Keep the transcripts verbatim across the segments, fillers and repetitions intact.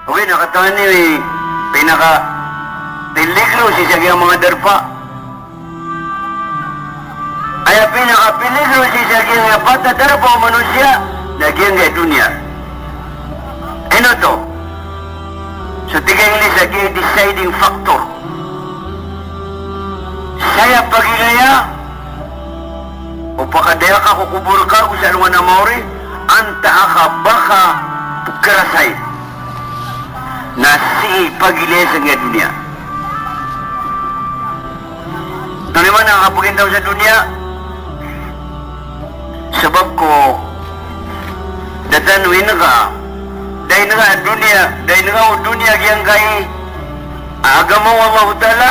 Ogaid na katawan iyo i pinakapeligro sii sa giyangkai a manga darpa. Aya pinakapeligro sii sa giyangkai a pat a darpa o manosiya na giyangkai a doniya. Ino oto? So tig a Inglis a giya i deciding factor. Saya pagilaya o pakadaya ka ko kobor ka ago sa alongan a maori, antaa ka ba ka pkharasay na sii pagilaya sangkai a doniya. Antonaa i maana a kapagintaw sa doniya? Sabap ko da tano inga, da inga a doniya, da inga o doniya giyangkai a agama o Allahu Ta'ala,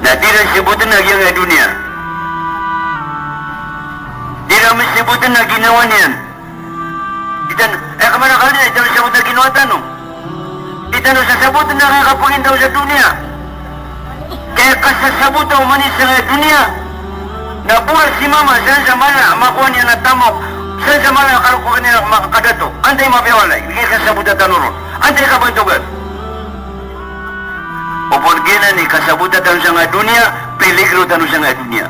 na di ran sabotn a giyangkai a doniya. Di ran sabotn a ginawa niyan. Di tano, eh, kamana kali, di tano sabotn a ginawa tano. Di tano sasabotn a kapagintaw sa doniya. Kaya kasasabota o manosiya sangkai a doniya na bo a si mama, san sa mala a makowa niyan a tamok, san sa mala a karokokan iyan a kadato. Antaa i mapiya walay, di kasasabota tano ron. Antaa i kabantogan? Opama giyanan i kasasabota tano sangkai a doniya, peligro tano sangkai a doniya.